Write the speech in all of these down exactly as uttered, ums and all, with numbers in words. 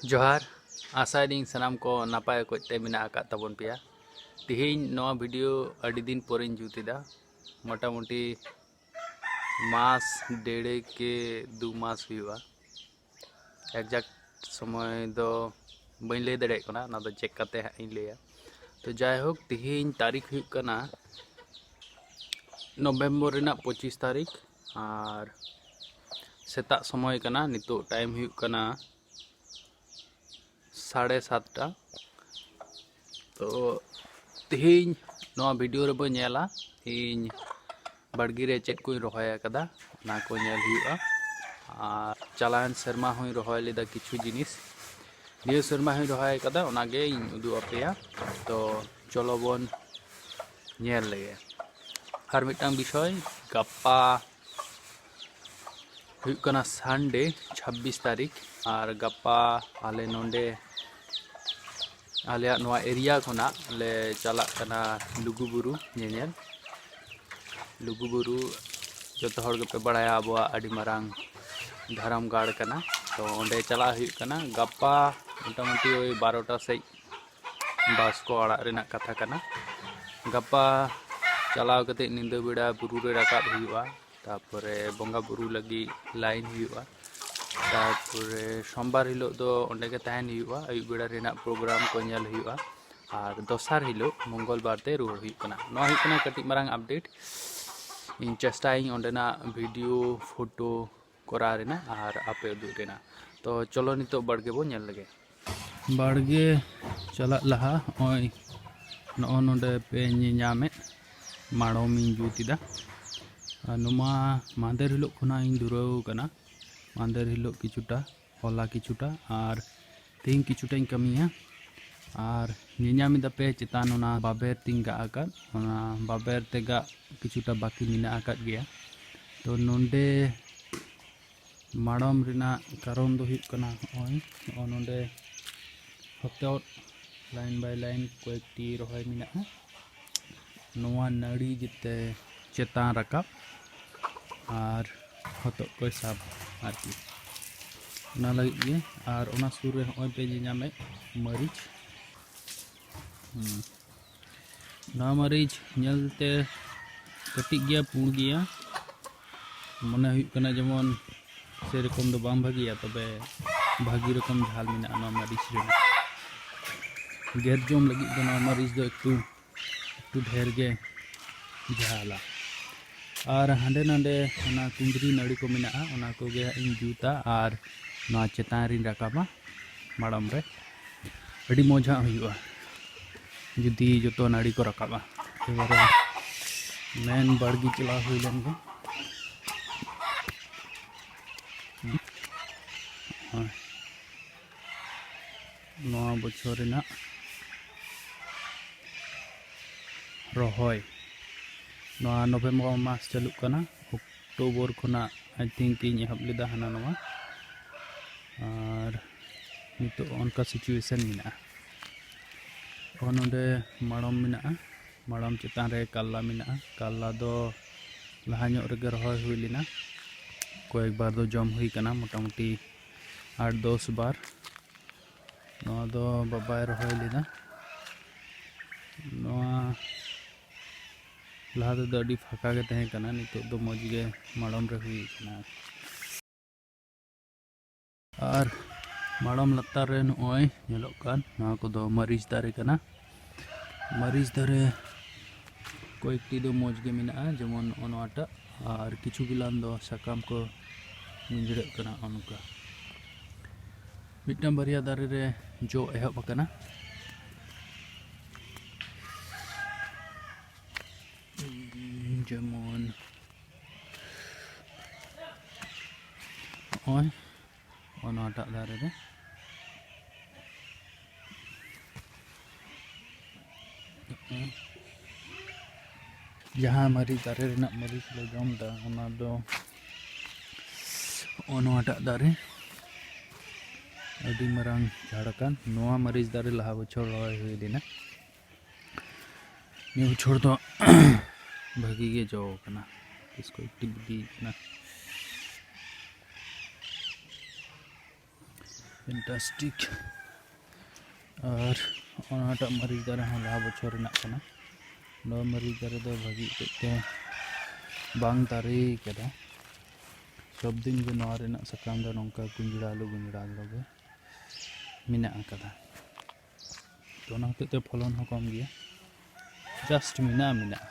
ᱡᱚᱦᱟᱨ, ᱟᱥᱟᱭᱮᱫᱟᱹᱧ ᱥᱟᱱᱟᱢ ᱠᱚ ᱱᱟᱯᱟᱭ ᱚᱠᱚᱡ ᱛᱮ ᱢᱮᱱᱟᱜ ᱟᱠᱟᱫ ᱛᱟᱵᱚᱱ ᱯᱮᱭᱟ᱾ ᱛᱮᱦᱮᱧ ᱱᱚᱣᱟ ᱵᱷᱤᱰᱤᱭᱳ ᱟᱹᱰᱤ ᱫᱤᱱ ᱯᱚᱨᱮᱧ ᱡᱩᱛ ᱮᱫᱟ, ᱢᱚᱴᱟᱢᱩᱴᱤ ᱢᱟᱥ ᱰᱮᱲᱮ ᱠᱮ ᱫᱩ ᱢᱟᱥ ᱦᱩᱭᱩᱜᱼᱟ᱾ ᱮᱠᱡᱟᱠᱴ ᱥᱚᱢᱚᱭ ᱫᱚ ᱵᱟᱹᱧ ᱞᱟᱹᱭ ᱫᱟᱲᱮᱭᱟᱜ ᱠᱟᱱᱟ, ᱚᱱᱟ ᱫᱚ ᱪᱮᱠ ᱠᱟᱛᱮ ᱦᱟᱸᱜ ᱤᱧ ᱞᱟᱹᱭᱟ᱾ ᱛᱚ ᱡᱟᱭᱦᱳᱠ, ᱛᱮᱦᱮᱧ ᱛᱟᱹᱨᱤᱠᱷ ᱦᱩᱭᱩᱜ ᱠᱟᱱᱟ ᱱᱚᱵᱷᱮᱢᱵᱚᱨ ᱨᱮᱱᱟᱜ ᱯᱚᱸᱪᱤᱥ ᱛᱟᱹᱨᱤᱠᱷ, ᱟᱨ ᱥᱮᱛᱟᱜ ᱥᱚᱢᱚᱭ ᱠᱟᱱᱟ, ᱱᱤᱛᱚᱜ ᱴᱟᱭᱤᱢ ᱦᱩᱭᱩᱜ ᱠᱟᱱᱟ ᱥᱟᱲᱮ ᱥᱟᱛᱴᱟ᱾ ᱛᱚ ᱛᱮᱦᱮᱧ ᱱᱚᱣᱟ ᱵᱷᱤᱰᱤᱭᱳ ᱨᱮᱵᱚᱱ ᱧᱮᱞᱟ ᱤᱧ ᱵᱟᱲᱜᱮ ᱨᱮ ᱪᱮᱫ ᱠᱚᱧ ᱨᱚᱦᱚᱭ ᱟᱠᱟᱫᱟ, ᱚᱱᱟ ᱠᱚ ᱧᱮᱞ ᱦᱩᱭᱩᱜᱼᱟ᱾ ᱟᱨ ᱪᱟᱞᱟᱣᱮᱱ ᱥᱮᱨᱢᱟ ᱦᱚᱸᱧ ᱨᱚᱦᱚᱭ ᱞᱮᱫᱟ ᱠᱤᱪᱷᱩ ᱡᱤᱱᱤᱥ, ᱱᱤᱭᱟᱹ ᱥᱮᱨᱢᱟ ᱦᱚᱸᱧ ᱨᱚᱦᱚᱭ ᱟᱠᱟᱫᱟ, ᱚᱱᱟᱜᱮ ᱤᱧ ᱩᱫᱩᱜ ᱟᱯᱮᱭᱟ᱾ ᱛᱚ ᱪᱚᱞᱚ ᱵᱚᱱ ᱧᱮᱞ ᱞᱮᱜᱮ᱾ ᱟᱨ ᱢᱤᱫᱴᱟᱝ ᱵᱤᱥᱚᱭ, ᱜᱟᱯᱟ ᱦᱩᱭᱩᱜ ᱠᱟᱱᱟ ᱥᱟᱱᱰᱮ, ᱪᱷᱟᱵᱵᱤᱥ ᱛᱟᱹᱨᱤᱠᱷ, ᱟᱨ ᱜᱟᱯᱟ ᱟᱞᱮ ᱱᱚᱰᱮ, ᱟᱞᱮᱭᱟᱜ ᱱᱚᱣᱟ ᱮᱨᱤᱭᱟ ᱠᱷᱚᱱᱟᱜ ᱞᱮ ᱪᱟᱞᱟᱜ ᱠᱟᱱᱟ ᱞᱩᱜᱩᱵᱩᱨᱩ ᱧᱮᱧᱮᱞ᱾ ᱞᱩᱜᱩᱵᱩᱨᱩ ᱡᱚᱛᱚ ᱦᱚᱲ ᱜᱮᱯᱮ ᱵᱟᱲᱟᱭᱟ, ᱟᱵᱚᱣᱟᱜ ᱟᱹᱰᱤ ᱢᱟᱨᱟᱝ ᱫᱷᱚᱨᱚᱢ ᱜᱟᱲ ᱠᱟᱱᱟ᱾ ᱛᱚ ᱚᱸᱰᱮ ᱪᱟᱞᱟᱜ ᱦᱩᱭᱩᱜ ᱠᱟᱱᱟ ᱜᱟᱯᱟ ᱢᱚᱴᱟᱢᱩᱴᱤ ᱳᱭ ᱵᱟᱨᱚᱴᱟ ᱥᱮᱫ ᱵᱟᱥ ᱠᱚ ᱟᱲᱟᱜ ᱨᱮᱱᱟᱜ ᱠᱟᱛᱷᱟ ᱠᱟᱱᱟ᱾ ᱜᱟᱯᱟ ᱪᱟᱞᱟᱣ ᱠᱟᱛᱮ ᱧᱤᱫᱟᱹ ᱵᱮᱲᱟ ᱵᱩᱨᱩ ᱨᱮ ᱨᱟᱠᱟᱵ ᱦᱩᱭᱩᱜᱼᱟ, ᱛᱟᱯᱚᱨᱮ ᱵᱚᱸᱜᱟ ᱵᱩᱨᱩ ᱞᱟᱹᱜᱤᱫ ᱞᱟᱭᱤᱱ ᱦᱩᱭᱩᱜᱼᱟ᱾ ᱛᱟᱯᱚᱨᱮ ᱥᱳᱢᱵᱟᱨ ᱦᱤᱞᱳᱜ ᱫᱚ ᱚᱸᱰᱮ ᱜᱮ ᱛᱟᱦᱮᱱ ᱦᱩᱭᱩᱜᱼᱟ, ᱟᱹᱭᱩᱵ ᱵᱮᱲᱟ ᱨᱮᱱᱟᱜ ᱯᱨᱳᱜᱨᱟᱢ ᱠᱚ ᱧᱮᱞ ᱦᱩᱭᱩᱜᱼᱟ᱾ ᱟᱨ ᱫᱚᱥᱟᱨ ᱦᱤᱞᱳᱜ ᱢᱚᱝᱜᱚᱞ ᱵᱟᱨ ᱛᱮ ᱨᱩᱣᱟᱹᱲ ᱦᱩᱭᱩᱜ ᱠᱟᱱᱟ᱾ ᱱᱚᱣᱟ ᱦᱩᱭᱩᱜ ᱠᱟᱱᱟ ᱠᱟᱹᱴᱤᱡ ᱢᱟᱨᱟᱝ ᱟᱯᱰᱮᱴ᱾ ᱤᱧ ᱪᱮᱥᱴᱟᱭᱟᱹᱧ ᱚᱸᱰᱮᱱᱟᱜ ᱵᱷᱤᱰᱤᱭᱳ, ᱯᱷᱳᱴᱳ ᱠᱚᱨᱟᱣ ᱨᱮᱱᱟᱜ ᱟᱨ ᱟᱯᱮ ᱩᱫᱩᱜ ᱨᱮᱱᱟᱜ᱾ ᱛᱚ ᱪᱚᱞᱚ ᱱᱤᱛᱚᱜ ᱵᱟᱲᱜᱮ ᱵᱚᱱ ᱧᱮᱞ ᱞᱮᱜᱮ᱾ ᱵᱟᱲᱜᱮ ᱪᱟᱞᱟᱜ ᱞᱟᱦᱟ ᱱᱚᱜᱼᱚᱭ ᱱᱚᱜᱼᱚ ᱱᱚᱰᱮ ᱯᱮ ᱧᱮᱧᱟᱢᱮᱫ ᱢᱟᱲᱚᱢᱤᱧ ᱡᱩᱛ ᱮᱫᱟ᱾ ᱟᱨ ᱱᱚᱣᱟ ᱢᱟᱦᱫᱮᱨ ᱦᱤᱞᱳᱜ ᱠᱷᱚᱱᱟᱜ ᱤᱧ ᱫᱷᱩᱨᱟᱹᱣ ᱠᱟᱱᱟ᱾ ᱢᱟᱦᱫᱮᱨ ᱦᱤᱞᱳᱜ ᱠᱤᱪᱷᱩᱴᱟ, ᱦᱚᱞᱟ ᱠᱤᱪᱷᱩᱴᱟ, ᱟᱨ ᱛᱮᱦᱮᱧ ᱠᱤᱪᱷᱩᱴᱟᱧ ᱠᱟᱹᱢᱤᱭᱟ᱾ ᱟᱨ ᱧᱮᱧᱟᱢ ᱮᱫᱟ ᱯᱮ ᱪᱮᱛᱟᱱ ᱚᱱᱟ ᱵᱟᱵᱮᱨ ᱛᱤᱧ ᱜᱟᱜ ᱟᱠᱟᱫ, ᱚᱱᱟ ᱵᱟᱵᱮᱨ ᱛᱮ ᱜᱟᱜ ᱠᱤᱪᱷᱩᱴᱟ ᱵᱟᱹᱠᱤ ᱢᱮᱱᱟᱜ ᱟᱠᱟᱫ ᱜᱮᱭᱟ᱾ ᱛᱚ ᱱᱚᱰᱮ ᱢᱟᱲᱚᱢ ᱨᱮᱱᱟᱜ ᱠᱟᱨᱚᱱ ᱫᱚ ᱦᱩᱭᱩᱜ ᱠᱟᱱᱟ, ᱱᱚᱜᱼᱚᱭ ᱱᱚᱜᱼᱚ ᱱᱚᱰᱮ ᱦᱚᱛᱚᱫ line by line ᱠᱚᱭᱮᱠᱴᱤ ᱨᱚᱦᱚᱭ ᱢᱮᱱᱟᱜᱼᱟ᱾ ᱱᱚᱣᱟ ᱱᱟᱹᱲᱤ ᱡᱮᱛᱮ ᱪᱮᱛᱟᱱ ᱨᱟᱠᱟᱵ ᱟᱨ ᱦᱚᱛᱚᱫ ᱠᱚᱭ ᱥᱟᱵ ᱟᱨᱠᱤ᱾ ᱚᱱᱟ ᱞᱟᱹᱜᱤᱫ ᱜᱮ᱾ ᱟᱨ ᱚᱱᱟ ᱥᱩᱨ ᱨᱮ ᱦᱚᱸᱜᱼᱚᱭ ᱯᱮ ᱧᱮᱧᱟᱢᱮᱫ ᱢᱟᱹᱨᱤᱪ᱾ ᱦᱩᱸ᱾ ᱱᱚᱣᱟ ᱢᱟᱹᱨᱤᱪ ᱧᱮᱞᱛᱮ ᱠᱟᱹᱴᱤᱡ ᱜᱮᱭᱟ, ᱯᱩᱸᱰ ᱜᱮᱭᱟ, ᱢᱚᱱᱮ ᱦᱩᱭᱩᱜ ᱠᱟᱱᱟ ᱡᱮᱢᱚᱱ ᱥᱮᱨᱚᱠᱚᱢ ᱫᱚ ᱵᱟᱝ ᱵᱷᱟᱹᱜᱤᱭᱟ, ᱛᱚᱵᱮ ᱵᱷᱟᱹᱜᱤ ᱨᱚᱠᱚᱢ ᱡᱷᱟᱞ ᱢᱮᱱᱟᱜᱼᱟ ᱱᱚᱣᱟ ᱢᱟᱹᱨᱤᱪ ᱨᱮᱱᱟᱜ᱾ ᱜᱮᱫ ᱡᱚᱢ ᱞᱟᱹᱜᱤᱫ ᱫᱚ ᱱᱚᱣᱟ ᱢᱟᱹᱨᱤᱪ ᱫᱚ ᱮᱠᱴᱩ, ᱮᱠᱴᱩ ᱰᱷᱮᱨ ᱜᱮ ᱡᱷᱟᱞᱟ᱾ ᱟᱨ ᱦᱟᱸᱰᱮ ᱱᱟᱰᱮ ᱚᱱᱟ ᱠᱩᱸᱫᱽᱨᱤ ᱱᱟᱹᱲᱤ ᱠᱚ ᱢᱮᱱᱟᱜᱼᱟ, ᱚᱱᱟ ᱠᱚᱜᱮ ᱦᱟᱸᱜ ᱤᱧ ᱡᱩᱛᱟ᱾ ᱟᱨ ᱱᱚᱣᱟ ᱪᱮᱛᱟᱱ ᱨᱤᱧ ᱨᱟᱠᱟᱵᱟ ᱢᱟᱲᱟᱝ ᱨᱮ᱾ ᱟᱹᱰᱤ ᱢᱚᱡᱽ ᱦᱟᱸᱜ ᱦᱩᱭᱩᱜᱼᱟ ᱡᱩᱫᱤ ᱡᱚᱛᱚ ᱱᱟᱹᱲᱤ ᱠᱚ ᱨᱟᱠᱟᱵᱼᱟ᱾ ᱮᱵᱟᱨᱮ ᱢᱮᱱ ᱵᱟᱲᱜᱮ ᱪᱟᱞᱟᱣ ᱦᱩᱭ ᱞᱮᱱ ᱜᱮ᱾ ᱱᱚᱣᱟ ᱵᱚᱪᱷᱚᱨ ᱨᱮᱱᱟᱜ ᱨᱚᱦᱚᱭ᱾ ᱱᱚᱣᱟ ᱱᱚᱵᱷᱮᱢᱵᱚᱨ ᱢᱟᱥ ᱪᱟᱹᱞᱩᱜ ᱠᱟᱱᱟ, ᱚᱠᱴᱳᱵᱚᱨ ᱠᱷᱚᱱᱟᱜ, I think, ᱤᱧ ᱮᱦᱚᱵ ᱞᱮᱫᱟ ᱦᱟᱱᱟ ᱱᱚᱣᱟ᱾ ᱟᱨ ᱱᱤᱛᱚᱜ ᱚᱱᱠᱟ situation ᱢᱮᱱᱟᱜᱼᱟ᱾ ᱚ, ᱱᱚᱰᱮ ᱢᱟᱲᱚᱢ ᱢᱮᱱᱟᱜᱼᱟ, ᱢᱟᱲᱚᱢ ᱪᱮᱛᱟᱱ ᱨᱮ ᱠᱟᱞᱞᱟ ᱢᱮᱱᱟᱜᱼᱟ᱾ ᱠᱟᱞᱞᱟ ᱫᱚ ᱞᱟᱦᱟ ᱧᱚᱜ ᱨᱮᱜᱮ ᱨᱚᱦᱚᱭ ᱦᱩᱭ ᱞᱮᱱᱟ, ᱠᱚᱭᱮᱠ ᱵᱟᱨ ᱫᱚ ᱡᱚᱢ ᱦᱩᱭ ᱠᱟᱱᱟ, ᱢᱚᱴᱟᱢᱩᱴᱤ ᱟᱴ ᱫᱚᱥ ᱵᱟᱨ᱾ ᱱᱚᱣᱟ ᱫᱚ ᱵᱟᱵᱟᱭ ᱨᱚᱦᱚᱭ ᱞᱮᱫᱟ᱾ ᱱᱚᱣᱟ ᱞᱟᱦᱟ ᱛᱮᱫᱚ ᱟᱹᱰᱤ ᱯᱷᱟᱸᱠᱟ ᱜᱮ ᱛᱟᱦᱮᱸ ᱠᱟᱱᱟ, ᱱᱤᱛᱚᱜ ᱫᱚ ᱢᱚᱡᱽ ᱜᱮ ᱢᱟᱲᱚᱢ ᱨᱮ ᱦᱩᱭ ᱠᱟᱱᱟ᱾ ᱟᱨ ᱢᱟᱲᱚᱢ ᱞᱟᱛᱟᱨ ᱨᱮ ᱱᱚᱜᱼᱚᱭ ᱧᱮᱞᱚᱜ ᱠᱟᱱ, ᱱᱚᱣᱟ ᱠᱚᱫᱚ ᱢᱟᱹᱨᱤᱪ ᱫᱟᱨᱮ ᱠᱟᱱᱟ᱾ ᱢᱟᱹᱨᱤᱪ ᱫᱟᱨᱮ ᱠᱚᱭᱮᱠᱴᱤ ᱫᱚ ᱢᱚᱡᱽ ᱜᱮ ᱢᱮᱱᱟᱜᱼᱟ, ᱡᱮᱢᱚᱱ ᱱᱚᱜᱼᱚ ᱱᱚᱣᱟᱴᱟᱜ, ᱟᱨ ᱠᱤᱪᱷᱩ ᱜᱤᱞᱟᱱ ᱫᱚ ᱥᱟᱠᱟᱢ ᱠᱚ ᱧᱤᱸᱡᱽᱨᱟᱹᱜ ᱠᱟᱱᱟ᱾ ᱱᱚᱜᱼᱚ ᱱᱚᱝᱠᱟ ᱢᱤᱫᱴᱟᱝ ᱵᱟᱨᱭᱟ ᱫᱟᱨᱮ ᱨᱮ ᱡᱚ ᱮᱦᱚᱵ ᱟᱠᱟᱱᱟ, ᱡᱮᱢᱚᱱ ᱱᱚᱜᱼᱚᱭ ᱱᱚᱣᱟᱴᱟᱜ ᱫᱟᱨᱮ ᱨᱮ᱾ ᱡᱟᱦᱟᱸ ᱢᱟᱹᱨᱤᱪ ᱫᱟᱨᱮ ᱨᱮᱱᱟᱜ ᱢᱟᱹᱨᱤᱪ ᱞᱮ ᱡᱚᱢ ᱮᱫᱟ, ᱚᱱᱟ ᱫᱚ ᱱᱚᱜᱼᱚ ᱱᱚᱣᱟᱴᱟᱜ ᱫᱟᱨᱮ, ᱟᱹᱰᱤ ᱢᱟᱨᱟᱝ ᱡᱷᱟᱲ ᱟᱠᱟᱱ᱾ ᱱᱚᱣᱟ ᱢᱟᱹᱨᱤᱪ ᱫᱟᱨᱮ ᱞᱟᱦᱟ ᱵᱚᱪᱷᱚᱨ ᱨᱚᱦᱚᱭ ᱦᱩᱭ ᱞᱮᱱᱟ᱾ ᱱᱤᱭᱟᱹ ᱵᱚᱪᱷᱚᱨ ᱫᱚ ᱵᱷᱟᱹᱜᱤ ᱜᱮ ᱡᱚ ᱟᱠᱟᱱᱟ, ᱵᱮᱥ ᱠᱚᱭᱮᱠᱴᱤ ᱵᱤᱞᱤ ᱟᱠᱟᱱᱟ᱾ Fantastic. ᱟᱨ ᱚᱱᱟᱴᱟᱜ ᱢᱟᱹᱨᱤᱪ ᱫᱟᱨᱮ ᱦᱚᱸ ᱞᱟᱦᱟ ᱵᱚᱪᱷᱚᱨ ᱨᱮᱱᱟᱜ ᱠᱟᱱᱟ᱾ ᱱᱚᱣᱟ ᱢᱟᱹᱨᱤᱪ ᱫᱟᱨᱮ ᱫᱚ ᱵᱷᱟᱹᱜᱤ ᱚᱠᱚᱡ ᱛᱮ ᱵᱟᱝ ᱫᱟᱨᱮ ᱠᱟᱫᱟ᱾ ᱥᱚᱵ ᱫᱤᱱ ᱜᱮ ᱱᱚᱣᱟ ᱨᱮᱱᱟᱜ ᱥᱟᱠᱟᱢ ᱫᱚ ᱱᱚᱝᱠᱟ ᱜᱩᱸᱡᱲᱟᱞᱩ ᱜᱩᱸᱡᱲᱟᱞᱩ ᱜᱮ ᱢᱮᱱᱟᱜ ᱟᱠᱟᱫᱟ᱾ ᱛᱚ ᱚᱱᱟ ᱦᱚᱛᱮᱡ ᱛᱮ ᱯᱷᱚᱞᱚᱱ ᱦᱚᱸ ᱠᱚᱢ ᱜᱮᱭᱟ, just ᱢᱮᱱᱟᱜᱼᱟ, ᱢᱮᱱᱟᱜᱼᱟ᱾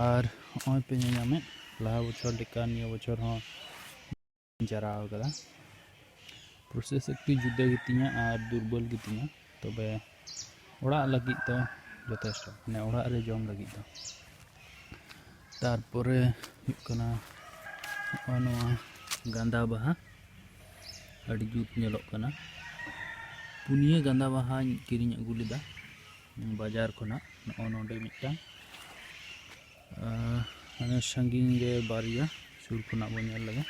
ᱟᱨ ᱱᱚᱜᱼᱚᱭ ᱯᱮ ᱧᱮᱞᱧᱟᱢᱮᱫ, ᱞᱟᱦᱟ ᱵᱚᱪᱷᱚᱨ ᱞᱮᱠᱟ ᱱᱤᱭᱟᱹ ᱵᱚᱪᱷᱚᱨ ᱦᱚᱸ ᱪᱟᱨᱟᱣ ᱠᱟᱫᱟ᱾ ᱯᱨᱚᱥᱮᱥ ᱮᱠᱴᱩ ᱡᱩᱫᱟᱹ ᱜᱮᱛᱤᱧᱟ ᱟᱨ ᱫᱩᱨᱵᱚᱞ ᱜᱮᱛᱤᱧᱟ, ᱛᱚᱵᱮ ᱚᱲᱟᱜ ᱞᱟᱹᱜᱤᱫ ᱫᱚ ᱡᱚᱛᱷᱮᱥᱴᱚ, ᱢᱟᱱᱮ ᱚᱲᱟᱜ ᱨᱮ ᱡᱚᱢ ᱞᱟᱹᱜᱤᱫ ᱫᱚ᱾ ᱛᱟᱨᱯᱚᱨᱮ ᱦᱩᱭᱩᱜ ᱠᱟᱱᱟ ᱱᱚᱜᱼᱚ ᱱᱚᱣᱟ ᱜᱟᱸᱫᱟ ᱵᱟᱦᱟ, ᱟᱹᱰᱤ ᱡᱩᱛ ᱧᱮᱞᱚᱜ ᱠᱟᱱᱟ᱾ ᱯᱩᱱᱭᱟᱹ ᱜᱟᱸᱫᱟ ᱵᱟᱦᱟᱧ ᱠᱤᱨᱤᱧ ᱟᱹᱜᱩ ᱞᱮᱫᱟ ᱵᱟᱡᱟᱨ ᱠᱷᱚᱱᱟᱜ᱾ ᱱᱚᱜᱼᱚ ᱱᱚᱰᱮ ᱢᱤᱫᱴᱟᱝ, ᱟᱨ ᱦᱟᱱᱮ ᱥᱟᱺᱜᱤᱧ ᱨᱮ ᱵᱟᱨᱭᱟ, ᱥᱩᱨ ᱠᱷᱚᱱᱟᱜ ᱵᱚᱱ ᱧᱮᱞ ᱞᱮᱜᱮ᱾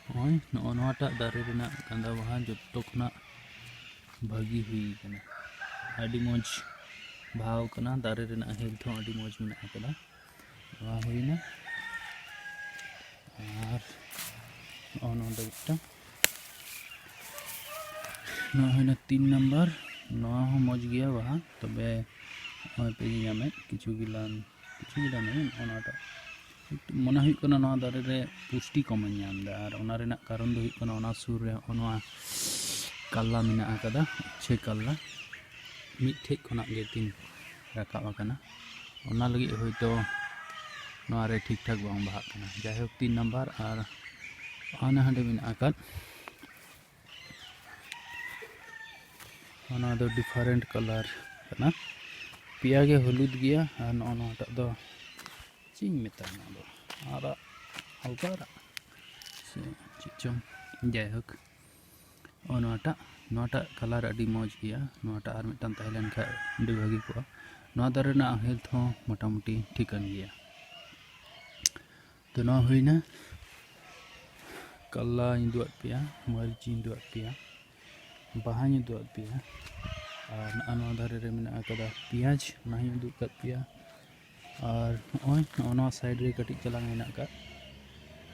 ᱱᱚᱜᱼᱚᱭ ᱱᱚᱜᱼᱚ ᱱᱚᱣᱟᱴᱟᱜ ᱫᱟᱨᱮ ᱨᱮᱱᱟᱜ ᱜᱟᱸᱫᱟ ᱵᱟᱦᱟ ᱡᱚᱛᱚ ᱠᱷᱚᱱᱟᱜ ᱵᱷᱟᱹᱜᱤ ᱦᱩᱭ ᱠᱟᱱᱟ, ᱟᱹᱰᱤ ᱢᱚᱡᱽ ᱵᱟᱦᱟᱣ ᱠᱟᱱᱟ᱾ ᱫᱟᱨᱮ ᱨᱮᱱᱟᱜ ᱦᱮᱞᱛᱷ ᱦᱚᱸ ᱟᱹᱰᱤ ᱢᱚᱡᱽ ᱢᱮᱱᱟᱜ ᱟᱠᱟᱫᱟ᱾ ᱱᱚᱣᱟ ᱦᱩᱭᱱᱟ, ᱟᱨ ᱱᱚᱜᱼᱚ ᱱᱚᱰᱮ ᱢᱤᱫᱴᱟᱝ, ᱱᱚᱣᱟ ᱦᱩᱭᱱᱟ ᱛᱤᱱ ᱱᱟᱢᱵᱟᱨ᱾ ᱱᱚᱣᱟ ᱦᱚᱸ ᱢᱚᱡᱽ ᱜᱮᱭᱟ ᱵᱟᱦᱟ, ᱛᱚᱵᱮ ᱱᱚᱜᱼᱚᱭ ᱯᱮ ᱧᱮᱧᱟᱢᱮᱫ ᱠᱤᱪᱷᱩ ᱜᱤᱞᱟᱱ, ᱠᱤᱪᱷᱩ ᱜᱤᱞᱟᱱ ᱦᱩᱭᱩᱜ, ᱚᱱᱟᱴᱟᱜ ᱢᱚᱱᱮ ᱦᱩᱭᱩᱜ ᱠᱟᱱᱟ ᱱᱚᱣᱟ ᱫᱟᱨᱮ ᱨᱮ ᱯᱩᱥᱴᱤ ᱠᱚᱢᱮ ᱧᱟᱢ ᱮᱫᱟ, ᱟᱨ ᱚᱱᱟ ᱨᱮᱱᱟᱜ ᱠᱟᱨᱚᱱ ᱫᱚ ᱦᱩᱭᱩᱜ ᱠᱟᱱᱟ ᱚᱱᱟ ᱥᱩᱨ ᱨᱮ ᱦᱚᱸᱜᱼᱚ ᱱᱚᱣᱟ ᱠᱟᱞᱞᱟ ᱢᱮᱱᱟᱜ ᱟᱠᱟᱫᱟ, ᱩᱪᱪᱷᱮ ᱠᱟᱞᱞᱟ ᱢᱤᱫ ᱴᱷᱮᱡ ᱠᱷᱚᱱᱟᱜ ᱜᱮ ᱠᱤᱱ ᱨᱟᱠᱟᱵ ᱟᱠᱟᱱᱟ, ᱚᱱᱟ ᱞᱟᱹᱜᱤᱫ ᱦᱳᱭᱛᱳ ᱱᱚᱣᱟ ᱨᱮ ᱴᱷᱤᱠ ᱴᱷᱟᱠ ᱵᱟᱝ ᱵᱟᱦᱟᱜ ᱠᱟᱱᱟ᱾ ᱡᱟᱭᱦᱳᱠ, ᱛᱤᱱ ᱱᱟᱢᱵᱟᱨ ᱟᱨ ᱦᱟᱱᱮ ᱦᱟᱸᱰᱮ ᱢᱮᱱᱟᱜ ᱟᱠᱟᱫ, ᱚᱱᱟ ᱫᱚ ᱰᱤᱯᱷᱟᱨᱮᱱᱴ ᱠᱟᱞᱟᱨ ᱠᱟᱱᱟ, ᱯᱮᱭᱟ ᱜᱮ ᱦᱚᱞᱩᱫ ᱜᱮᱭᱟ ᱟᱨ ᱱᱚᱜᱼᱚ ᱱᱚᱣᱟᱴᱟᱜ ᱫᱚ ᱪᱮᱫ ᱤᱧ ᱢᱮᱛᱟᱢᱟ, ᱟᱫᱚ ᱟᱨᱟᱜ, ᱦᱟᱞᱠᱟ ᱟᱨᱟᱜ ᱥᱮ ᱪᱮᱫ ᱪᱚᱝ, ᱡᱟᱭᱦᱳᱠ, ᱱᱚᱜᱼᱚ ᱱᱚᱣᱟᱴᱟᱜ, ᱱᱚᱣᱟᱴᱟᱜ ᱠᱟᱞᱟᱨ ᱟᱹᱰᱤ ᱢᱚᱡᱽ ᱜᱮᱭᱟ᱾ ᱱᱚᱣᱟᱴᱟᱜ ᱟᱨ ᱢᱤᱫᱴᱟᱝ ᱛᱟᱦᱮᱸ ᱞᱮᱱ ᱠᱷᱟᱱ ᱟᱹᱰᱤ ᱵᱷᱟᱹᱜᱤ ᱠᱚᱜᱼᱟ᱾ ᱱᱚᱣᱟ ᱫᱟᱨᱮ ᱨᱮᱱᱟᱜ ᱦᱮᱞᱛᱷ ᱦᱚᱸ ᱢᱚᱴᱟᱢᱩᱴᱤ ᱴᱷᱤᱠᱟᱹᱱ ᱜᱮᱭᱟ᱾ ᱛᱚ ᱱᱚᱣᱟ ᱦᱩᱭᱱᱟ, ᱠᱟᱞᱞᱟᱧ ᱩᱫᱩᱜ ᱟᱫ ᱯᱮᱭᱟ, ᱢᱟᱹᱨᱤᱪ ᱤᱧ ᱩᱫᱩᱜ ᱟᱫ ᱯᱮᱭᱟ, ᱵᱟᱦᱟᱧ ᱩᱫᱩᱜ ᱟᱫ ᱯᱮᱭᱟ, ᱟᱨ ᱱᱚᱜᱼᱚ ᱱᱚᱣᱟ ᱫᱟᱨᱮ ᱨᱮ ᱢᱮᱱᱟᱜ ᱟᱠᱟᱫᱟ ᱯᱮᱸᱭᱟᱡᱽ, ᱚᱱᱟ ᱦᱚᱸᱧ ᱩᱫᱩᱜ ᱟᱠᱟᱫ ᱯᱮᱭᱟ᱾ ᱟᱨ ᱱᱚᱜᱼᱚᱭ ᱱᱚᱜᱼᱚ ᱱᱚᱣᱟ ᱥᱟᱭᱤᱰ ᱨᱮ ᱠᱟᱹᱴᱤᱡ ᱪᱟᱞᱟᱝ ᱢᱮᱱᱟᱜ ᱟᱠᱟᱫ,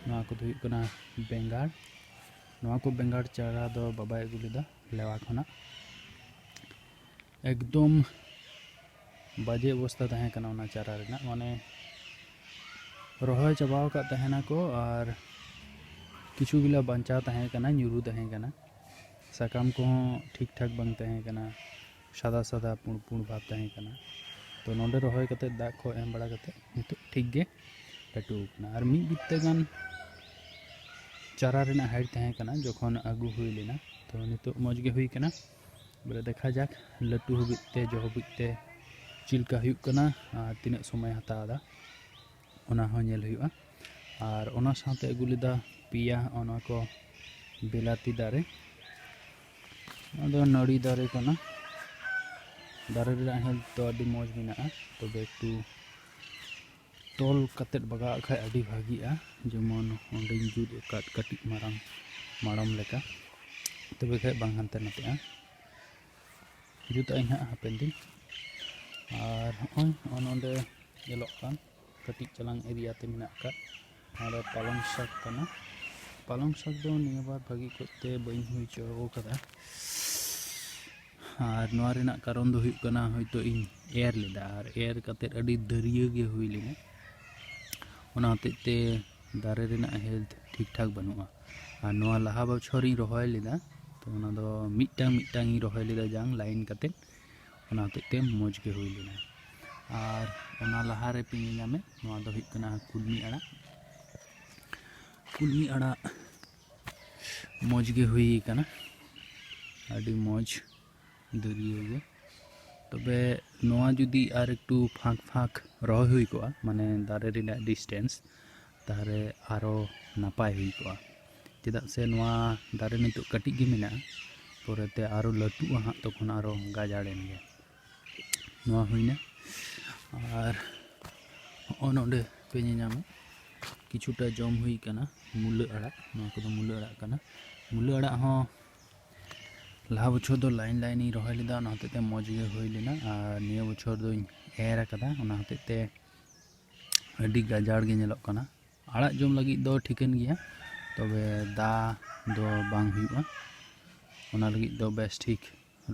ᱱᱚᱣᱟ ᱠᱚᱫᱚ ᱦᱩᱭᱩᱜ ᱠᱟᱱᱟ ᱵᱮᱸᱜᱟᱲ᱾ ᱱᱚᱣᱟ ᱠᱚ ᱵᱮᱸᱜᱟᱲ ᱪᱟᱨᱟ ᱫᱚ ᱵᱟᱵᱟᱭ ᱟᱹᱜᱩ ᱞᱮᱫᱟ ᱞᱮᱣᱟ ᱠᱷᱚᱱᱟᱜ᱾ ᱮᱠᱫᱚᱢ ᱵᱟᱡᱮ ᱚᱵᱚᱥᱛᱟ ᱛᱟᱦᱮᱸ ᱠᱟᱱᱟ ᱚᱱᱟ ᱪᱟᱨᱟ ᱨᱮᱱᱟᱜ, ᱢᱟᱱᱮ ᱨᱚᱦᱚᱭ ᱪᱟᱵᱟ ᱟᱠᱟᱫ ᱛᱟᱦᱮᱱᱟᱠᱚ ᱟᱨ ᱠᱤᱪᱷᱩ ᱜᱤᱞᱟ ᱵᱟᱧᱪᱟᱣ ᱛᱟᱦᱮᱸ ᱠᱟᱱᱟ, ᱧᱩᱨᱩ ᱛᱟᱦᱮᱸ ᱠᱟᱱᱟ, ᱥᱟᱠᱟᱢ ᱠᱚᱦᱚᱸ ᱴᱷᱤᱠ ᱴᱷᱟᱠ ᱵᱟᱝ ᱛᱟᱦᱮᱸ ᱠᱟᱱᱟ, ᱥᱟᱫᱟ ᱥᱟᱫᱟ ᱯᱩᱸᱰ ᱯᱩᱸᱰ ᱵᱷᱟᱵᱽ ᱛᱟᱦᱮᱸ ᱠᱟᱱᱟ᱾ ᱛᱚ ᱱᱚᱰᱮ ᱨᱚᱦᱚᱭ ᱠᱟᱛᱮ ᱫᱟᱜ ᱠᱚ ᱮᱢ ᱵᱟᱲᱟ ᱠᱟᱛᱮ ᱱᱤᱛᱚᱜ ᱴᱷᱤᱠ ᱜᱮ ᱞᱟᱹᱴᱩ ᱟᱠᱟᱱᱟ᱾ ᱟᱨ ᱢᱤᱫ ᱵᱤᱛᱛᱟᱹ ᱜᱟᱱ ᱪᱟᱨᱟ ᱨᱮᱱᱟᱜ ᱦᱟᱭᱤᱴ ᱛᱟᱦᱮᱸ ᱠᱟᱱᱟ ᱡᱚᱠᱷᱚᱱ ᱟᱹᱜᱩ ᱦᱩᱭ ᱞᱮᱱᱟ, ᱛᱚ ᱱᱤᱛᱚᱜ ᱢᱚᱡᱽ ᱜᱮ ᱦᱩᱭ ᱠᱟᱱᱟ᱾ ᱵᱚᱞᱮ ᱫᱮᱠᱷᱟ ᱡᱟᱠ ᱞᱟᱹᱴᱩ ᱦᱟᱹᱵᱤᱡ ᱛᱮ, ᱡᱚ ᱦᱟᱹᱵᱤᱡ ᱛᱮ ᱪᱮᱫ ᱞᱮᱠᱟ ᱦᱩᱭᱩᱜ ᱠᱟᱱᱟ ᱟᱨ ᱛᱤᱱᱟᱹᱜ ᱥᱚᱢᱚᱭ ᱦᱟᱛᱟᱣ ᱮᱫᱟ, ᱚᱱᱟ ᱦᱚᱸ ᱧᱮᱞ ᱦᱩᱭᱩᱜᱼᱟ᱾ ᱟᱨ ᱚᱱᱟ ᱥᱟᱶᱛᱮ ᱟᱹᱜᱩ ᱞᱮᱫᱟ ᱯᱮᱭᱟ ᱚᱱᱟ ᱠᱚ ᱵᱤᱞᱟᱹᱛᱤ ᱫᱟᱨᱮ᱾ ᱱᱚᱣᱟ ᱫᱚ ᱱᱟᱹᱲᱤ ᱫᱟᱨᱮ ᱠᱟᱱᱟ᱾ ᱫᱟᱨᱮ ᱨᱮᱱᱟᱜ ᱦᱮᱞᱛᱷ ᱫᱚ ᱟᱹᱰᱤ ᱢᱚᱡᱽ ᱢᱮᱱᱟᱜᱼᱟ, ᱛᱚᱵᱮ ᱮᱠᱴᱩ ᱛᱚᱞ ᱠᱟᱛᱮᱫ ᱵᱟᱜᱟᱣᱟᱜ ᱠᱷᱟᱡ ᱟᱹᱰᱤ ᱵᱷᱟᱹᱜᱤᱜᱼᱟ᱾ ᱡᱮᱢᱚᱱ ᱚᱸᱰᱮᱧ ᱡᱩᱛ ᱟᱠᱟᱫ ᱠᱟᱹᱴᱤᱡ ᱢᱟᱨᱟᱝ ᱢᱟᱲᱚᱢ ᱞᱮᱠᱟ, ᱛᱚᱵᱮ ᱠᱷᱟᱡ ᱵᱟᱝ ᱦᱟᱱᱛᱮ ᱱᱟᱛᱮᱜᱼᱟ᱾ ᱡᱩᱛᱟᱜ ᱟᱹᱧ ᱦᱟᱸᱜ ᱦᱟᱯᱮᱱ ᱫᱤᱱ᱾ ᱟᱨ ᱦᱚᱸᱜᱼᱚᱭ ᱱᱚᱜᱼᱚ ᱱᱚᱰᱮ ᱧᱮᱞᱚᱜ ᱠᱟᱱ ᱠᱟᱹᱴᱤᱡ ᱪᱟᱞᱟᱝ ᱮᱨᱤᱭᱟ ᱛᱮ ᱢᱮᱱᱟᱜ ᱟᱠᱟᱫ, ᱱᱚᱣᱟ ᱫᱚ ᱯᱟᱞᱚᱝ ᱥᱟᱠ ᱠᱟᱱᱟ᱾ ᱯᱟᱞᱚᱝ ᱥᱟᱠ ᱫᱚ ᱱᱤᱭᱟᱹ ᱵᱟᱨ ᱵᱷᱟᱹᱜᱤ ᱠᱚᱡ ᱛᱮ ᱵᱟᱹᱧ ᱦᱩᱭ ᱦᱚᱪᱚ ᱟᱠᱟᱫᱟ᱾ ᱟᱨ ᱱᱚᱣᱟ ᱨᱮᱱᱟᱜ ᱠᱟᱨᱚᱱ ᱫᱚ ᱦᱩᱭᱩᱜ ᱠᱟᱱᱟ, ᱦᱚᱭᱛᱳ ᱤᱧ ᱮᱨ ᱞᱮᱫᱟ ᱟᱨ ᱮᱨ ᱠᱟᱛᱮᱫ ᱟᱹᱰᱤ ᱫᱟᱹᱨᱭᱟᱹ ᱜᱮ ᱦᱩᱭ ᱞᱮᱱᱟ, ᱚᱱᱟ ᱦᱚᱛᱮᱡ ᱛᱮ ᱫᱟᱨᱮ ᱨᱮᱱᱟᱜ ᱦᱮᱞᱛᱷ ᱴᱷᱤᱠ ᱴᱷᱟᱠ ᱵᱟᱹᱱᱩᱜᱼᱟ᱾ ᱟᱨ ᱱᱚᱣᱟ ᱞᱟᱦᱟ ᱵᱚᱪᱷᱚᱨᱤᱧ ᱨᱚᱦᱚᱭ ᱞᱮᱫᱟ, ᱛᱚ ᱚᱱᱟ ᱫᱚ ᱢᱤᱫᱴᱟᱝ ᱢᱤᱫᱴᱟᱝ ᱤᱧ ᱨᱚᱦᱚᱭ ᱞᱮᱫᱟ ᱡᱟᱝ ᱞᱟᱭᱤᱱ ᱠᱟᱛᱮᱫ, ᱚᱱᱟ ᱦᱚᱛᱮᱡ ᱛᱮ ᱢᱚᱡᱽ ᱜᱮ ᱦᱩᱭ ᱞᱮᱱᱟ᱾ ᱟᱨ ᱚᱱᱟ ᱞᱟᱦᱟ ᱨᱮ ᱯᱮ ᱧᱮᱞ ᱧᱟᱢᱮᱫ, ᱱᱚᱣᱟ ᱫᱚ ᱦᱩᱭᱩᱜ ᱠᱟᱱᱟ ᱠᱩᱞᱢᱤ ᱟᱲᱟᱜ᱾ ᱠᱩᱞᱢᱤ ᱟᱲᱟᱜ ᱢᱚᱡᱽ ᱜᱮ ᱦᱩᱭ ᱠᱟᱱᱟ, ᱟᱹᱰᱤ ᱢᱚᱡᱽ ᱫᱟᱹᱨᱭᱟᱹ ᱜᱮ᱾ ᱛᱚᱵᱮ ᱱᱚᱣᱟ ᱡᱩᱫᱤ ᱟᱨ ᱮᱠᱴᱩ ᱯᱷᱟᱸᱠ ᱯᱷᱟᱸᱠ ᱨᱚᱦᱚᱭ ᱦᱩᱭ ᱠᱚᱜᱼᱟ, ᱢᱟᱱᱮ ᱫᱟᱨᱮ ᱨᱮᱱᱟᱜ ᱰᱤᱥᱴᱮᱱᱥ, ᱛᱟᱦᱚᱞᱮ ᱟᱨᱚ ᱱᱟᱯᱟᱭ ᱦᱩᱭ ᱠᱚᱜᱼᱟ᱾ ᱪᱮᱫᱟᱜ ᱥᱮ ᱱᱚᱣᱟ ᱫᱟᱨᱮ ᱱᱤᱛᱚᱜ ᱠᱟᱹᱴᱤᱡ ᱜᱮ ᱢᱮᱱᱟᱜᱼᱟ, ᱯᱚᱨᱮᱛᱮ ᱟᱨᱚ ᱞᱟᱹᱴᱩᱜᱼᱟ ᱦᱟᱸᱜ, ᱛᱚᱠᱷᱚᱱ ᱟᱨᱚ ᱜᱟᱡᱟᱲ ᱮᱱ ᱜᱮ᱾ ᱱᱚᱣᱟ ᱦᱩᱭᱱᱟ᱾ ᱟᱨ ᱦᱚᱸᱜᱼᱚ ᱱᱚᱰᱮ ᱯᱮ ᱧᱮᱧᱟᱢᱟ, ᱠᱤᱪᱷᱩᱴᱟ ᱡᱚᱢ ᱦᱩᱭ ᱠᱟᱱᱟ ᱢᱩᱞᱟᱹ ᱟᱲᱟᱜ, ᱱᱚᱣᱟ ᱠᱚᱫᱚ ᱢᱩᱞᱟᱹ ᱟᱲᱟᱜ ᱠᱟᱱᱟ᱾ ᱢᱩᱞᱟᱹ ᱟᱲᱟᱜ ᱦᱚᱸ ᱞᱟᱦᱟ ᱵᱚᱪᱷᱚᱨ ᱫᱚ ᱞᱟᱭᱤᱱ ᱞᱟᱭᱤᱱ ᱤᱧ ᱨᱚᱦᱚᱭ ᱞᱮᱫᱟ, ᱚᱱᱟ ᱦᱚᱛᱮᱡ ᱛᱮ ᱢᱚᱡᱽ ᱜᱮ ᱦᱩᱭ ᱞᱮᱱᱟ᱾ ᱟᱨ ᱱᱤᱭᱟᱹ ᱵᱚᱪᱷᱚᱨ ᱫᱚᱧ ᱮᱨ ᱟᱠᱟᱫᱟ, ᱚᱱᱟ ᱦᱚᱛᱮᱡ ᱛᱮ ᱟᱹᱰᱤ ᱜᱟᱡᱟᱲ ᱜᱮ ᱧᱮᱞᱚᱜ ᱠᱟᱱᱟ᱾ ᱟᱲᱟᱜ ᱡᱚᱢ ᱞᱟᱹᱜᱤᱫ ᱫᱚ ᱴᱷᱤᱠᱟᱹᱱ ᱜᱮᱭᱟ, ᱛᱚᱵᱮ ᱫᱟ ᱫᱚ ᱵᱟᱝ ᱦᱩᱭᱩᱜᱼᱟ, ᱚᱱᱟ ᱞᱟᱹᱜᱤᱫ ᱫᱚ ᱵᱮᱥ ᱴᱷᱤᱠ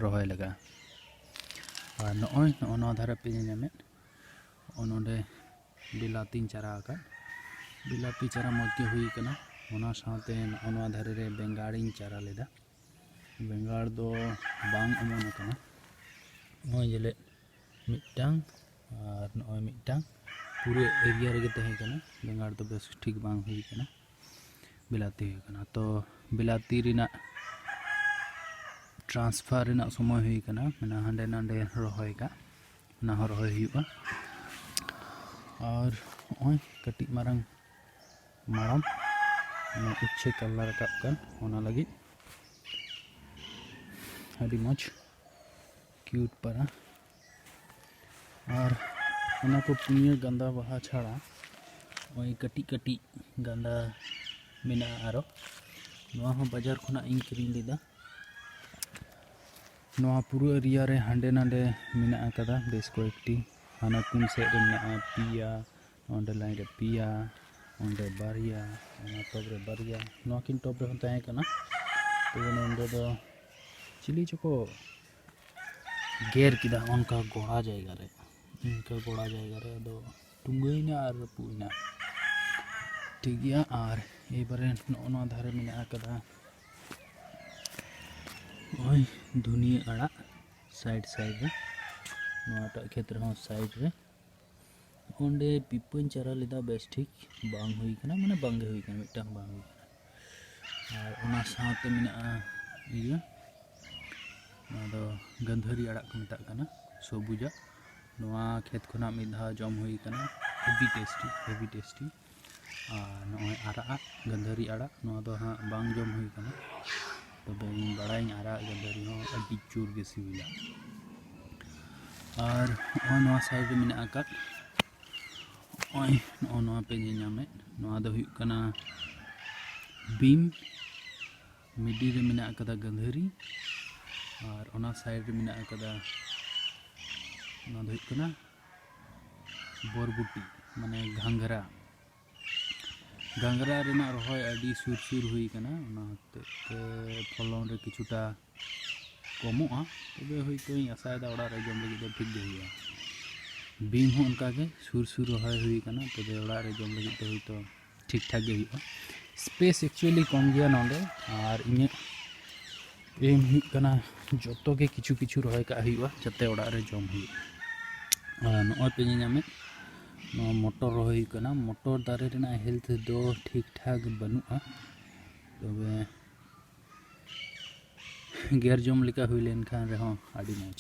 ᱨᱚᱦᱚᱭ ᱞᱟᱜᱟᱜᱼᱟ᱾ ᱟᱨ ᱱᱚᱜᱼᱚᱭ ᱱᱚᱜᱼᱚ ᱱᱚᱣᱟ ᱫᱷᱟᱨᱮ ᱯᱮ ᱧᱮᱞ ᱧᱟᱢᱮᱫ, ᱱᱚᱜᱼᱚ ᱱᱚᱰᱮ ᱵᱤᱞᱟᱹᱛᱤᱧ ᱪᱟᱨᱟ ᱟᱠᱟᱫ, ᱵᱤᱞᱟᱹᱛᱤ ᱪᱟᱨᱟ ᱢᱚᱡᱽ ᱜᱮ ᱦᱩᱭ ᱟᱠᱟᱱᱟ᱾ ᱚᱱᱟ ᱥᱟᱶᱛᱮ ᱱᱚᱜᱼᱚ ᱱᱚᱣᱟ ᱫᱷᱟᱨᱮ ᱨᱮ ᱵᱮᱸᱜᱟᱲᱤᱧ ᱪᱟᱨᱟ ᱞᱮᱫᱟ᱾ ᱵᱮᱸᱜᱟᱲ ᱫᱚ ᱵᱟᱝ ᱚᱢᱚᱱ ᱟᱠᱟᱱᱟ᱾ ᱱᱚᱜᱼᱚᱭ ᱡᱮᱞᱮ ᱢᱤᱫᱴᱟᱝ ᱟᱨ ᱱᱚᱜᱼᱚᱭ ᱢᱤᱫᱴᱟᱝ, ᱯᱩᱨᱟᱹ ᱮᱨᱤᱭᱟ ᱨᱮᱜᱮ ᱛᱟᱦᱮᱸ ᱠᱟᱱᱟ᱾ ᱵᱮᱸᱜᱟᱲ ᱫᱚ ᱵᱮᱥ ᱴᱷᱤᱠ ᱵᱟᱝ ᱦᱩᱭ ᱠᱟᱱᱟ, ᱵᱤᱞᱟᱹᱛᱤ ᱦᱩᱭ ᱠᱟᱱᱟ᱾ ᱛᱚ ᱵᱤᱞᱟᱹᱛᱤ ᱨᱮᱱᱟᱜ ᱴᱨᱟᱱᱥᱯᱷᱟᱨ ᱨᱮᱱᱟᱜ ᱥᱚᱢᱚᱭ ᱦᱩᱭ ᱠᱟᱱᱟ, ᱢᱮᱱᱟ ᱦᱟᱸᱰᱮ ᱱᱟᱰᱮ ᱨᱚᱦᱚᱭ ᱠᱟᱜ, ᱚᱱᱟ ᱦᱚᱸ ᱨᱚᱦᱚᱭ ᱦᱩᱭᱩᱜᱼᱟ᱾ ᱟᱨ ᱱᱚᱜᱼᱚᱭ ᱠᱟᱹᱴᱤᱡ ᱢᱟᱨᱟᱝ ᱢᱟᱲᱟᱝ ᱚᱱᱟ ᱩᱪᱷᱟᱹ ᱠᱟᱞᱟᱨ ᱨᱟᱠᱟᱵ ᱠᱟᱱ, ᱚᱱᱟ ᱞᱟᱹᱜᱤᱫ ᱟᱹᱰᱤ ᱢᱚᱡᱽ ᱠᱤᱭᱩᱴ ᱯᱟᱨᱟ᱾ ᱟᱨ ᱚᱱᱟ ᱠᱚ ᱯᱩᱱᱭᱟᱹ ᱜᱟᱸᱫᱟ ᱵᱟᱦᱟ ᱪᱷᱟᱲᱟ ᱱᱚᱜᱼᱚᱭ ᱠᱟᱹᱴᱤᱡ ᱠᱟᱹᱴᱤᱡ ᱜᱟᱸᱫᱟ ᱢᱮᱱᱟᱜᱼᱟ ᱟᱨᱚ᱾ ᱱᱚᱣᱟ ᱦᱚᱸ ᱵᱟᱡᱟᱨ ᱠᱷᱚᱱᱟᱜ ᱤᱧ ᱠᱤᱨᱤᱧ ᱞᱮᱫᱟ᱾ ᱱᱚᱣᱟ ᱯᱩᱨᱟᱹ ᱮᱨᱤᱭᱟ ᱨᱮ ᱦᱟᱸᱰᱮ ᱱᱟᱰᱮ ᱢᱮᱱᱟᱜ ᱟᱠᱟᱫᱟ ᱵᱮᱥ ᱠᱚᱭᱮᱠᱴᱤ᱾ ᱦᱟᱱᱟ ᱠᱩᱱ ᱥᱮᱫ ᱨᱮ ᱢᱮᱱᱟᱜᱼᱟ ᱯᱮᱭᱟ, ᱚᱸᱰᱮ ᱞᱟᱭᱤᱱ ᱨᱮ ᱯᱮᱭᱟ, ᱚᱸᱰᱮ ᱵᱟᱨᱭᱟ, ᱚᱱᱟ ᱴᱚᱯ ᱨᱮ ᱵᱟᱨᱭᱟ᱾ ᱱᱚᱣᱟ ᱠᱤᱱ ᱴᱚᱯ ᱨᱮᱦᱚᱸ ᱛᱟᱦᱮᱸ ᱠᱟᱱᱟ, ᱛᱚᱵᱮ ᱱᱚᱸᱰᱮ ᱫᱚ ᱪᱤᱞᱤ ᱪᱚᱠᱚ ᱜᱮᱨ ᱠᱮᱫᱟ ᱚᱱᱠᱟ ᱜᱚᱲᱟ ᱡᱟᱭᱜᱟ ᱨᱮ, ᱚᱱᱠᱟ ᱜᱚᱲᱟ ᱡᱟᱭᱜᱟ ᱨᱮ ᱟᱫᱚ ᱴᱩᱸᱜᱟᱹᱭᱮᱱᱟ ᱟᱨ ᱨᱟᱹᱯᱩᱫ ᱮᱱᱟ᱾ ᱴᱷᱤᱠ ᱜᱮᱭᱟ, ᱟᱨ ᱮᱭᱵᱟᱨᱮ ᱱᱚᱜᱼᱚ ᱱᱚᱣᱟ ᱫᱷᱟᱨᱮ ᱢᱮᱱᱟᱜ ᱟᱠᱟᱫᱟ ᱱᱚᱜᱼᱚᱭ ᱫᱷᱩᱱᱤᱭᱟᱹ ᱟᱲᱟᱜ ᱥᱟᱭᱤᱰ ᱥᱟᱭᱤᱰ ᱨᱮ, ᱱᱚᱣᱟᱴᱟᱜ ᱠᱷᱮᱛ ᱨᱮᱦᱚᱸ ᱥᱟᱭᱤᱰ ᱨᱮ᱾ ᱚᱸᱰᱮ ᱯᱤᱯᱟᱹᱧ ᱪᱟᱨᱟ ᱞᱮᱫᱟ, ᱵᱮᱥ ᱴᱷᱤᱠ ᱵᱟᱝ ᱦᱩᱭ ᱠᱟᱱᱟ, ᱢᱟᱱᱮ ᱵᱟᱝ ᱜᱮ ᱦᱩᱭ ᱠᱟᱱᱟ, ᱢᱤᱫᱴᱟᱝ ᱦᱚᱸ ᱵᱟᱝ ᱦᱩᱭ ᱠᱟᱱᱟ᱾ ᱟᱨ ᱚᱱᱟ ᱥᱟᱶᱛᱮ ᱢᱮᱱᱟᱜᱼᱟ ᱤᱭᱟᱹ, ᱱᱚᱣᱟ ᱫᱚ ᱜᱟᱹᱫᱷᱟᱹᱨᱤ ᱟᱲᱟᱜ ᱠᱚ ᱢᱮᱛᱟᱜ ᱠᱟᱱᱟ, ᱥᱚᱵᱩᱡᱟᱜ᱾ ᱱᱚᱣᱟ ᱠᱷᱮᱛ ᱠᱷᱚᱱᱟᱜ ᱢᱤᱫ ᱫᱷᱟᱣ ᱡᱚᱢ ᱦᱩᱭ ᱠᱟᱱᱟ, heavy tasty, heavy tasty᱾ ᱟᱨ ᱱᱚᱜᱼᱚᱭ ᱟᱨᱟᱜ ᱟᱜ ᱜᱟᱹᱫᱷᱟᱹᱨᱤ ᱟᱲᱟᱜ, ᱱᱚᱣᱟ ᱫᱚ ᱦᱟᱸᱜ ᱵᱟᱝ ᱡᱚᱢ ᱦᱩᱭ ᱠᱟᱱᱟ, ᱛᱚᱵᱮ ᱤᱧ ᱵᱟᱲᱟᱭᱟᱹᱧ ᱟᱨᱟᱜ ᱜᱟᱹᱫᱷᱟᱹᱨᱤ ᱦᱚᱸ ᱟᱹᱰᱤ ᱡᱳᱨ ᱜᱮ ᱥᱤᱵᱤᱞᱟ᱾ ᱟᱨ ᱱᱚᱜᱼᱚᱭ ᱱᱚᱣᱟ ᱥᱟᱭᱤᱰ ᱨᱮ ᱢᱮᱱᱟᱜ ᱟᱠᱟᱫ, ᱱᱚᱜᱼᱚᱭ ᱱᱚᱜᱼᱚ ᱱᱚᱣᱟ ᱯᱮ ᱧᱮᱞ ᱧᱟᱢᱮᱫ, ᱱᱚᱣᱟ ᱫᱚ ᱦᱩᱭᱩᱜ ᱠᱟᱱᱟ ᱵᱤᱢ, ᱢᱤᱰᱤᱞ ᱨᱮ ᱢᱮᱱᱟᱜ ᱟᱠᱟᱫᱟ ᱜᱟᱹᱫᱷᱟᱹᱨᱤ, ᱟᱨ ᱚᱱᱟ ᱥᱟᱭᱤᱰ ᱨᱮ ᱢᱮᱱᱟᱜ ᱟᱠᱟᱫᱟ, ᱚᱱᱟ ᱫᱚ ᱦᱩᱭᱩᱜ ᱠᱟᱱᱟ ᱵᱚᱨᱵᱩᱴᱤ᱾ ᱢᱟᱱᱮ ᱜᱷᱟᱸᱜᱽᱨᱟ, ᱜᱷᱟᱸᱜᱽᱨᱟ ᱨᱮᱱᱟᱜ ᱨᱚᱦᱚᱭ ᱟᱹᱰᱤ ᱥᱩᱨ ᱥᱩᱨ ᱦᱩᱭ ᱠᱟᱱᱟ, ᱚᱱᱟ ᱦᱚᱛᱮᱡ ᱛᱮ ᱯᱷᱚᱞᱚᱱ ᱨᱮ ᱠᱤᱪᱷᱩᱴᱟ ᱠᱚᱢᱚᱜᱼᱟ᱾ ᱛᱚᱵᱮ ᱦᱳᱭᱛᱳᱧ ᱟᱥᱟᱭᱮᱫᱟ ᱚᱲᱟᱜ ᱨᱮ ᱡᱚᱢ ᱞᱟᱹᱜᱤᱫ ᱫᱚ ᱴᱷᱤᱠ ᱜᱮ ᱦᱩᱭᱩᱜᱼᱟ᱾ ᱵᱤᱢ ᱦᱚᱸ ᱚᱱᱠᱟᱜᱮ ᱥᱩᱨ ᱥᱩᱨ ᱨᱚᱦᱚᱭ ᱦᱩᱭ ᱠᱟᱱᱟ, ᱛᱚᱵᱮ ᱚᱲᱟᱜ ᱨᱮ ᱡᱚᱢ ᱞᱟᱹᱜᱤᱫ ᱫᱚ ᱦᱳᱭᱛᱳ ᱴᱷᱤᱠ ᱴᱷᱟᱠ ᱜᱮ ᱦᱩᱭᱩᱜᱼᱟ᱾ ᱥᱯᱮᱥ ᱮᱠᱪᱩᱭᱮᱞᱤ ᱠᱚᱢ ᱜᱮᱭᱟ ᱱᱚᱰᱮ, ᱟᱨ ᱤᱧᱟᱹᱜ ᱮᱢ ᱦᱩᱭᱩᱜ ᱠᱟᱱᱟ ᱡᱚᱛᱚ ᱜᱮ ᱠᱤᱪᱷᱩ ᱠᱤᱪᱷᱩ ᱨᱚᱦᱚᱭ ᱠᱟᱜ ᱦᱩᱭᱩᱜᱼᱟ ᱡᱟᱛᱮ ᱚᱲᱟᱜ ᱨᱮ ᱡᱚᱢ ᱦᱩᱭᱩᱜ᱾ ᱟᱨ ᱱᱚᱜᱼᱚᱭ ᱯᱮ ᱧᱮᱞᱧᱟᱢᱮᱫ ᱱᱚᱣᱟ ᱢᱚᱴᱚᱨ ᱨᱚᱦᱚᱭ ᱦᱩᱭᱩᱜ ᱠᱟᱱᱟ᱾ ᱢᱚᱴᱚᱨ ᱫᱟᱨᱮ ᱨᱮᱱᱟᱜ ᱦᱮᱞᱛᱷ ᱫᱚ ᱴᱷᱤᱠ ᱴᱷᱟᱠ ᱵᱟᱹᱱᱩᱜᱼᱟ, ᱛᱚᱵᱮ ᱜᱮᱨ ᱡᱚᱢ ᱞᱮᱠᱟ ᱦᱩᱭ ᱞᱮᱱᱠᱷᱟᱱ ᱨᱮᱦᱚᱸ ᱟᱹᱰᱤ ᱢᱚᱡᱽ᱾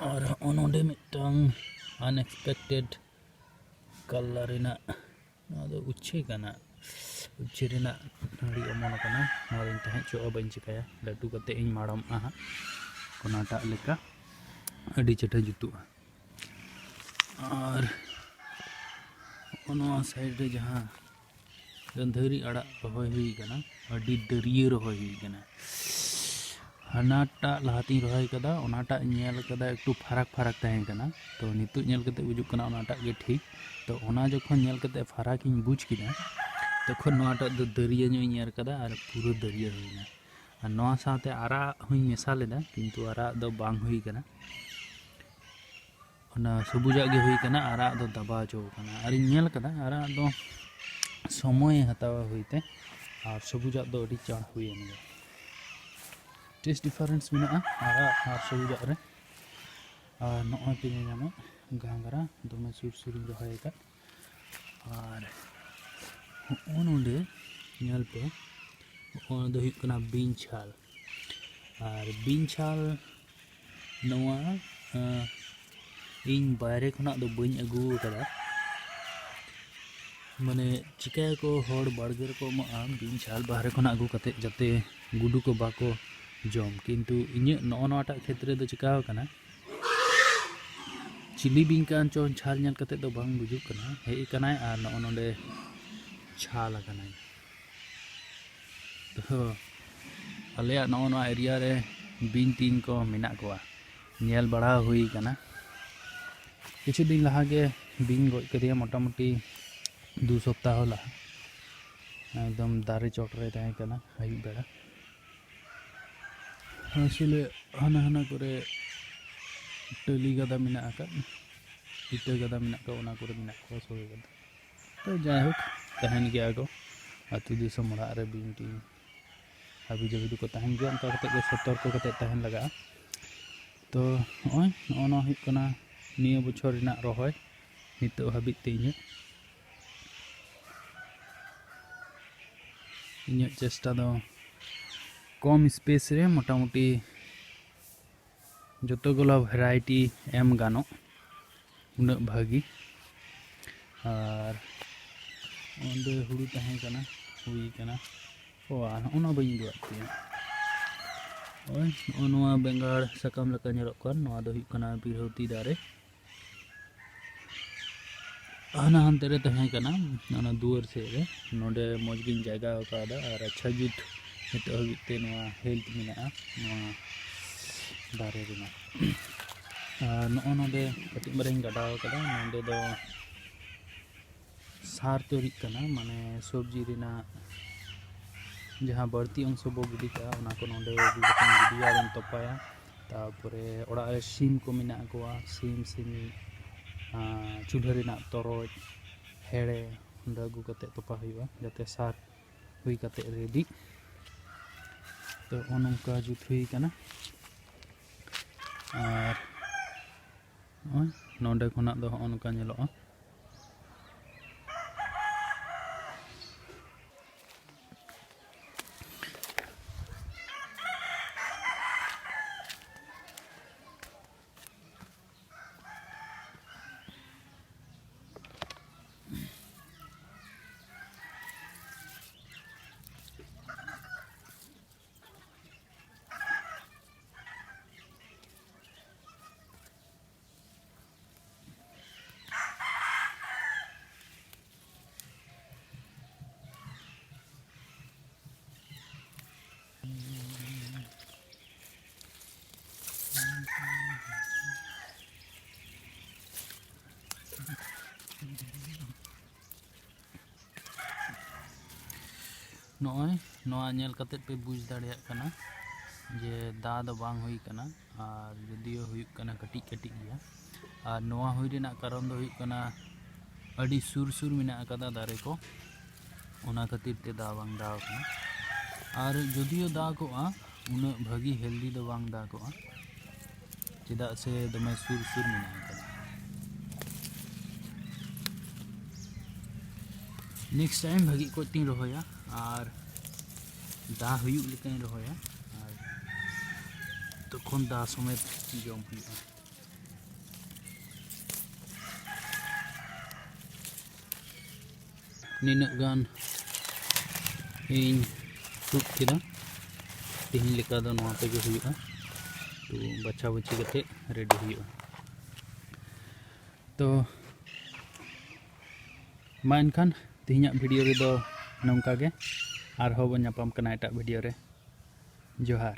ᱟᱨ ᱦᱚᱸᱜᱼᱚ ᱱᱚᱰᱮ ᱢᱤᱫᱴᱟᱝ ᱟᱱᱮᱠᱥᱯᱮᱠᱴᱮᱰ ᱠᱟᱞᱞᱟ ᱨᱮᱱᱟᱜ, ᱱᱚᱣᱟ ᱫᱚ ᱩᱪᱷᱟᱹ ᱠᱟᱱᱟ, ᱩᱪᱷᱟᱹ ᱨᱮᱱᱟᱜ ᱱᱟᱹᱲᱤ ᱚᱢᱚᱱ ᱟᱠᱟᱱᱟ᱾ ᱱᱚᱣᱟ ᱫᱚᱧ ᱛᱟᱦᱮᱸ ᱦᱚᱪᱚᱣᱟᱜᱼᱟ, ᱵᱟᱹᱧ ᱪᱤᱠᱟᱹᱭᱟ, ᱞᱟᱹᱴᱩ ᱠᱟᱛᱮ ᱤᱧ ᱢᱟᱲᱟᱢᱚᱜᱼᱟ ᱦᱟᱸᱜ, ᱚᱱᱟᱴᱟᱜ ᱞᱮᱠᱟ ᱟᱹᱰᱤ ᱪᱮᱴᱷᱟ ᱡᱩᱛᱩᱜᱼᱟ᱾ ᱟᱨ ᱦᱚᱸᱜᱼᱚ ᱱᱚᱣᱟ ᱥᱟᱭᱤᱰ ᱨᱮ ᱡᱟᱦᱟᱸ ᱜᱟᱹᱱᱫᱷᱟᱹᱨᱤ ᱟᱲᱟᱜ ᱨᱚᱦᱚᱭ ᱦᱩᱭ ᱠᱟᱱᱟ, ᱟᱹᱰᱤ ᱫᱟᱹᱨᱭᱟᱹ ᱨᱚᱦᱚᱭ ᱦᱩᱭ ᱠᱟᱱᱟ᱾ ᱦᱟᱱᱟᱴᱟᱜ ᱞᱟᱦᱟᱛᱤᱧ ᱨᱚᱦᱚᱭ ᱠᱟᱫᱟ, ᱚᱱᱟᱴᱟᱜ ᱧᱮᱞ ᱠᱟᱫᱟ ᱮᱠᱴᱩ ᱯᱷᱟᱨᱟᱠ ᱯᱷᱟᱨᱟᱠ ᱛᱟᱦᱮᱸ ᱠᱟᱱᱟ, ᱛᱚ ᱱᱤᱛᱚᱜ ᱧᱮᱞ ᱠᱟᱛᱮ ᱵᱩᱡᱩᱜ ᱠᱟᱱᱟ ᱚᱱᱟᱴᱟᱜ ᱜᱮ ᱴᱷᱤᱠ᱾ ᱛᱚ ᱚᱱᱟ ᱡᱚᱠᱷᱚᱱ ᱧᱮᱞ ᱠᱟᱛᱮ ᱯᱷᱟᱨᱟᱠ ᱤᱧ ᱵᱩᱡᱽ ᱠᱮᱫᱟ, ᱛᱚᱠᱷᱚᱱ ᱱᱚᱣᱟᱴᱟᱜ ᱫᱚ ᱫᱟᱹᱨᱭᱟᱹ ᱧᱚᱜ ᱤᱧ ᱮᱨ ᱠᱟᱫᱟ ᱟᱨ ᱯᱩᱨᱟᱹ ᱫᱟᱹᱨᱭᱟᱹ ᱦᱩᱭᱱᱟ᱾ ᱟᱨ ᱱᱚᱣᱟ ᱥᱟᱶᱛᱮ ᱟᱨᱟᱜ ᱦᱚᱸᱧ ᱢᱮᱥᱟ ᱞᱮᱫᱟ, ᱠᱤᱱᱛᱩ ᱟᱨᱟᱜ ᱫᱚ ᱵᱟᱝ ᱦᱩᱭ ᱠᱟᱱᱟ᱾ ᱚᱱᱟ ᱥᱚᱵᱩᱡᱟᱜ ᱜᱮ ᱦᱩᱭ ᱠᱟᱱᱟ, ᱟᱨᱟᱜ ᱫᱚ ᱫᱟᱵᱟ ᱦᱚᱪᱚ ᱠᱟᱱᱟ᱾ ᱟᱨᱤᱧ ᱧᱮᱞ ᱠᱟᱫᱟ ᱟᱨᱟᱜ ᱫᱚ ᱥᱚᱢᱚᱭᱮ ᱦᱟᱛᱟᱣᱟ ᱦᱩᱭᱛᱮ, ᱟᱨ ᱥᱚᱵᱩᱡᱟᱜ ᱫᱚ ᱟᱹᱰᱤ ᱪᱟᱬ ᱦᱩᱭᱮᱱ ᱜᱮᱭᱟ᱾ ᱴᱮᱥᱴ ᱰᱤᱯᱷᱟᱨᱮᱱᱥ ᱢᱮᱱᱟᱜᱼᱟ ᱟᱨᱟᱜ ᱟᱨ ᱥᱚᱵᱩᱡᱟᱜ ᱨᱮ᱾ ᱟᱨ ᱱᱚᱜᱼᱚᱭ ᱯᱮ ᱧᱮᱞᱧᱟᱢᱟ ᱜᱷᱟᱸᱜᱽᱨᱟ ᱫᱚᱢᱮ ᱥᱩᱨ ᱥᱩᱨᱤᱧ ᱨᱚᱦᱚᱭ ᱟᱠᱟᱫ᱾ ᱟᱨ ᱦᱚᱸᱜᱼᱚ ᱱᱚᱰᱮ ᱧᱮᱞ ᱯᱮ, ᱦᱚᱸᱜᱼᱚ ᱱᱚᱰᱮ ᱦᱩᱭᱩᱜ ᱠᱟᱱᱟ ᱵᱤᱧ ᱪᱷᱟᱞ᱾ ᱟᱨ ᱵᱤᱧ ᱪᱷᱟᱞ ᱱᱚᱣᱟ, ᱟᱸ, ᱤᱧ ᱵᱟᱭᱨᱮ ᱠᱷᱚᱱᱟᱜ ᱫᱚ ᱵᱟᱹᱧ ᱟᱹᱜᱩ ᱟᱠᱟᱫᱟ᱾ ᱢᱟᱱᱮ ᱪᱤᱠᱟᱹᱭᱟᱠᱚ ᱦᱚᱲ, ᱵᱟᱲᱜᱮ ᱨᱮᱠᱚ ᱮᱢᱚᱜᱼᱟ ᱵᱤᱧ ᱪᱷᱟᱞ ᱵᱟᱦᱨᱮ ᱠᱷᱚᱱᱟᱜ ᱟᱹᱜᱩ ᱠᱟᱛᱮᱫ ᱡᱟᱛᱮ ᱜᱩᱰᱩ ᱠᱚ ᱵᱟᱠᱚ ᱡᱚᱢ, ᱠᱤᱱᱛᱩ ᱤᱧᱟᱹᱜ ᱱᱚᱜᱼᱚ ᱱᱚᱣᱟᱴᱟᱜ ᱠᱷᱮᱛᱨᱮ ᱫᱚ ᱪᱤᱠᱟᱹ ᱟᱠᱟᱱᱟ, ᱪᱤᱞᱤ ᱵᱤᱧ ᱠᱟᱱ ᱪᱚᱝ ᱪᱷᱟᱞ ᱧᱮᱞ ᱠᱟᱛᱮᱫ ᱫᱚ ᱵᱟᱝ ᱵᱩᱡᱩᱜ ᱠᱟᱱᱟ, ᱦᱮᱡ ᱟᱠᱟᱱᱟᱭ ᱟᱨ ᱱᱚᱜᱼᱚ ᱱᱚᱰᱮ ᱪᱷᱟᱞ ᱟᱠᱟᱱᱟᱭ᱾ ᱛᱚ ᱟᱞᱮᱭᱟᱜ ᱱᱚᱜᱼᱚ ᱱᱚᱣᱟ ᱮᱨᱤᱭᱟ ᱨᱮ ᱵᱤᱧ ᱴᱤᱧ ᱠᱚ ᱢᱮᱱᱟᱜ ᱠᱚᱣᱟ, ᱧᱮᱞ ᱵᱟᱲᱟ ᱦᱩᱭ ᱠᱟᱱᱟ᱾ ᱠᱤᱪᱷᱩ ᱫᱤᱱ ᱞᱟᱦᱟ ᱜᱮ ᱵᱤᱧ ᱜᱚᱡ ᱠᱮᱫᱮᱭᱟ ᱢᱚᱴᱟᱢᱩᱴᱤ ᱫᱩ ᱥᱚᱯᱛᱟᱦᱚ ᱞᱟᱦᱟ᱾ ᱮᱠᱫᱚᱢ ᱫᱟᱨᱮ ᱪᱚᱴ ᱨᱮ ᱛᱟᱦᱮᱸ ᱠᱟᱱᱟ ᱟᱹᱭᱩᱵ ᱵᱮᱲᱟ᱾ ᱟᱥᱚᱞᱮ ᱦᱟᱱᱟ ᱦᱟᱱᱟ ᱠᱚᱨᱮ ᱴᱟᱹᱞᱤ ᱜᱟᱫᱟ ᱢᱮᱱᱟᱜ ᱟᱠᱟᱫ, ᱤᱴᱟᱹ ᱜᱟᱫᱟ ᱢᱮᱱᱟᱜ ᱟᱠᱟᱫ, ᱚᱱᱟ ᱠᱚᱨᱮ ᱢᱮᱱᱟᱜ ᱠᱚᱣᱟ ᱥᱚᱜᱮ ᱜᱟᱫᱟ᱾ ᱛᱚ ᱡᱟᱭᱦᱳᱠ, ᱛᱟᱦᱮᱱ ᱜᱮᱭᱟ ᱠᱚ᱾ ᱟᱹᱛᱩ ᱫᱤᱥᱚᱢ ᱚᱲᱟᱜ ᱨᱮ ᱵᱤᱧ ᱴᱤᱧ ᱦᱟᱹᱵᱤ ᱡᱟᱹᱵᱤ ᱫᱚᱠᱚ ᱛᱟᱦᱮᱱ ᱜᱮᱭᱟ, ᱚᱱᱠᱟ ᱠᱟᱛᱮ ᱜᱮ ᱥᱚᱛᱚᱨᱠᱚ ᱠᱟᱛᱮ ᱛᱟᱦᱮᱱ ᱞᱟᱜᱟᱜᱼᱟ᱾ ᱛᱚ ᱱᱚᱜᱼᱚᱭ ᱱᱚᱜᱼᱚ ᱱᱚᱣᱟ ᱦᱩᱭᱩᱜ ᱠᱟᱱᱟ ᱱᱤᱭᱟᱹ ᱵᱚᱪᱷᱚᱨ ᱨᱮᱱᱟᱜ ᱨᱚᱦᱚᱭ, ᱱᱤᱛᱚᱜ ᱦᱟᱹᱵᱤᱡ ᱛᱮ ᱤᱧᱟᱹᱜ, ᱤᱧᱟᱹᱜ ᱪᱮᱥᱴᱟ ᱫᱚ ᱠᱚᱢ ᱥᱯᱮᱥ ᱨᱮ ᱢᱚᱴᱟᱢᱩᱴᱤ ᱡᱚᱛᱚ ᱜᱩᱞᱟ ᱵᱷᱮᱨᱟᱭᱴᱤ ᱮᱢ ᱜᱟᱱᱚᱜ, ᱩᱱᱟᱹᱜ ᱵᱷᱟᱹᱜᱤ᱾ ᱟᱨ ᱚᱸᱰᱮ ᱦᱩᱲᱩ ᱛᱟᱦᱮᱸ ᱠᱟᱱᱟ, ᱦᱩᱭ ᱠᱟᱱᱟ᱾ ᱚ, ᱟᱨ ᱦᱚᱸᱜᱼᱚ ᱱᱚᱣᱟ ᱵᱟᱹᱧ ᱩᱫᱩᱜ ᱟᱫ ᱯᱮᱭᱟ᱾ ᱱᱚᱜᱼᱚᱭ ᱱᱚᱜᱼᱚ ᱱᱚᱣᱟ ᱵᱮᱸᱜᱟᱲ ᱥᱟᱠᱟᱢ ᱞᱮᱠᱟ ᱧᱮᱞᱚᱜ ᱠᱟᱱ, ᱱᱚᱣᱟ ᱫᱚ ᱦᱩᱭᱩᱜ ᱠᱟᱱᱟ ᱵᱤᱨᱦᱚᱛᱤ ᱫᱟᱨᱮ᱾ ᱦᱟᱱᱟ ᱦᱟᱱᱛᱮ ᱨᱮ ᱛᱟᱦᱮᱸ ᱠᱟᱱᱟ, ᱚᱱᱟ ᱫᱩᱣᱟᱹᱨ ᱥᱮᱫ ᱨᱮ᱾ ᱱᱚᱰᱮ ᱢᱚᱡᱽ ᱜᱤᱧ ᱡᱟᱭᱜᱟ ᱟᱠᱟᱫᱟ ᱟᱨ ᱟᱪᱪᱷᱟ ᱡᱩᱛ ᱱᱤᱛᱚᱜ ᱦᱟᱹᱵᱤᱡ ᱛᱮ ᱱᱚᱣᱟ ᱦᱮᱞᱛᱷ ᱢᱮᱱᱟᱜᱼᱟ ᱱᱚᱣᱟ ᱫᱟᱨᱮ ᱨᱮᱱᱟᱜ᱾ ᱟᱨ ᱱᱚᱜᱼᱚ ᱱᱚᱰᱮ ᱠᱟᱹᱴᱤᱡ ᱢᱟᱨᱟᱝ ᱤᱧ ᱜᱟᱰᱟᱣ ᱟᱠᱟᱫᱟ, ᱱᱚᱰᱮ ᱫᱚ ᱥᱟᱨ ᱛᱚᱭᱨᱤᱜ ᱠᱟᱱᱟ, ᱢᱟᱱᱮ ᱥᱚᱵᱽᱡᱤ ᱨᱮᱱᱟᱜ ᱡᱟᱦᱟᱸ ᱵᱟᱹᱲᱛᱤ ᱚᱝᱥᱚ ᱵᱚ ᱜᱤᱰᱤ ᱠᱟᱜᱼᱟ, ᱚᱱᱟ ᱠᱚ ᱱᱚᱰᱮ ᱟᱹᱜᱩ ᱠᱟᱛᱮ ᱜᱤᱰᱤᱭᱟ ᱟᱨᱤᱧ ᱛᱚᱯᱟᱭᱟ᱾ ᱛᱟᱨᱯᱚᱨᱮ ᱚᱲᱟᱜ ᱨᱮ ᱥᱤᱢ ᱠᱚ ᱢᱮᱱᱟᱜ ᱠᱚᱣᱟ, ᱥᱤᱢ ᱥᱤᱢ, ᱟᱸ, ᱪᱩᱞᱦᱟᱹ ᱨᱮᱱᱟᱜ ᱛᱚᱨᱚᱡ, ᱦᱮᱲᱮ, ᱚᱸᱰᱮ ᱟᱹᱜᱩ ᱠᱟᱛᱮ ᱛᱚᱯᱟ ᱦᱩᱭᱩᱜᱼᱟ, ᱡᱟᱛᱮ ᱥᱟᱨ ᱦᱩᱭ ᱠᱟᱛᱮ ᱨᱮᱰᱤ᱾ ᱛᱚ ᱱᱚᱜᱼᱚ ᱱᱚᱝᱠᱟ ᱡᱩᱛ ᱦᱩᱭ ᱠᱟᱱᱟ᱾ ᱟᱨ ᱱᱚᱜᱼᱚᱭ ᱱᱚᱰᱮ ᱠᱷᱚᱱᱟᱜ ᱫᱚ ᱦᱚᱸᱜᱼᱚ ᱱᱚᱝᱠᱟ ᱧᱮᱞᱚᱜᱼᱟ᱾ ᱱᱚᱜᱼᱚᱭ ᱱᱚᱣᱟ ᱧᱮᱞ ᱠᱟᱛᱮᱫ ᱯᱮ ᱵᱩᱡᱽ ᱫᱟᱲᱮᱭᱟᱜ ᱠᱟᱱᱟ ᱡᱮ ᱫᱟ ᱫᱚ ᱵᱟᱝ ᱦᱩᱭ ᱠᱟᱱᱟ, ᱟᱨ ᱡᱩᱫᱤᱭᱳ ᱦᱩᱭᱩᱜ ᱠᱟᱱᱟ ᱠᱟᱹᱴᱤᱡ ᱠᱟᱹᱴᱤᱡ ᱜᱮᱭᱟ᱾ ᱟᱨ ᱱᱚᱣᱟ ᱦᱩᱭ ᱨᱮᱱᱟᱜ ᱠᱟᱨᱚᱱ ᱫᱚ ᱦᱩᱭᱩᱜ ᱠᱟᱱᱟ ᱟᱹᱰᱤ ᱥᱩᱨ ᱥᱩᱨ ᱢᱮᱱᱟᱜ ᱟᱠᱟᱫᱟ ᱫᱟᱨᱮ ᱠᱚ, ᱚᱱᱟ ᱠᱷᱟᱹᱛᱤᱨ ᱛᱮ ᱫᱟ ᱵᱟᱝ ᱫᱟ ᱟᱠᱟᱱᱟ᱾ ᱟᱨ ᱡᱩᱫᱤᱭᱳ ᱫᱟ ᱠᱚᱜᱼᱟ, ᱩᱱᱟᱹᱜ ᱵᱷᱟᱹᱜᱤ ᱦᱮᱞᱫᱤ ᱫᱚ ᱵᱟᱝ ᱫᱟ ᱠᱚᱜᱼᱟ, ᱪᱮᱫᱟᱜ ᱥᱮ ᱫᱚᱢᱮ ᱥᱩᱨ ᱥᱩᱨ ᱢᱮᱱᱟᱜ ᱟᱠᱟᱫᱟ᱾ ᱱᱮᱠᱥᱴ ᱴᱟᱭᱤᱢ ᱵᱷᱟᱹᱜᱤ ᱠᱚᱡ ᱛᱤᱧ ᱨᱚᱦᱚᱭᱟ ᱟᱨ ᱫᱟ ᱦᱩᱭᱩᱜ ᱞᱮᱠᱟᱧ ᱨᱚᱦᱚᱭᱟ, ᱟᱨ ᱛᱚᱠᱷᱚᱱ ᱫᱟ ᱥᱚᱢᱮᱛ ᱡᱚᱢ ᱦᱩᱭᱩᱜᱼᱟ᱾ ᱱᱤᱱᱟᱹᱜ ᱜᱟᱱ ᱤᱧ ᱛᱩᱫ ᱠᱮᱫᱟ᱾ ᱛᱮᱦᱮᱧ ᱞᱮᱠᱟ ᱫᱚ ᱱᱚᱣᱟ ᱛᱮᱜᱮ ᱦᱩᱭᱩᱜᱼᱟ᱾ ᱛᱚ ᱵᱟᱪᱷᱟ ᱵᱟᱹᱪᱷᱤ ᱠᱟᱛᱮ ᱨᱮᱰᱤ ᱦᱩᱭᱩᱜᱼᱟ᱾ ᱛᱚ ᱢᱟ ᱮᱱᱠᱷᱟᱱ ᱛᱮᱦᱮᱧᱟᱜ ᱵᱷᱤᱰᱤᱭᱳ ᱨᱮᱫᱚ ᱱᱚᱝᱠᱟ ᱜᱮ, ᱟᱨᱦᱚᱸ ᱵᱚᱱ ᱧᱟᱯᱟᱢ ᱠᱟᱱᱟ ᱮᱴᱟᱜ ᱵᱷᱤᱰᱤᱭᱳ ᱨᱮ᱾ ᱡᱚᱦᱟᱨ᱾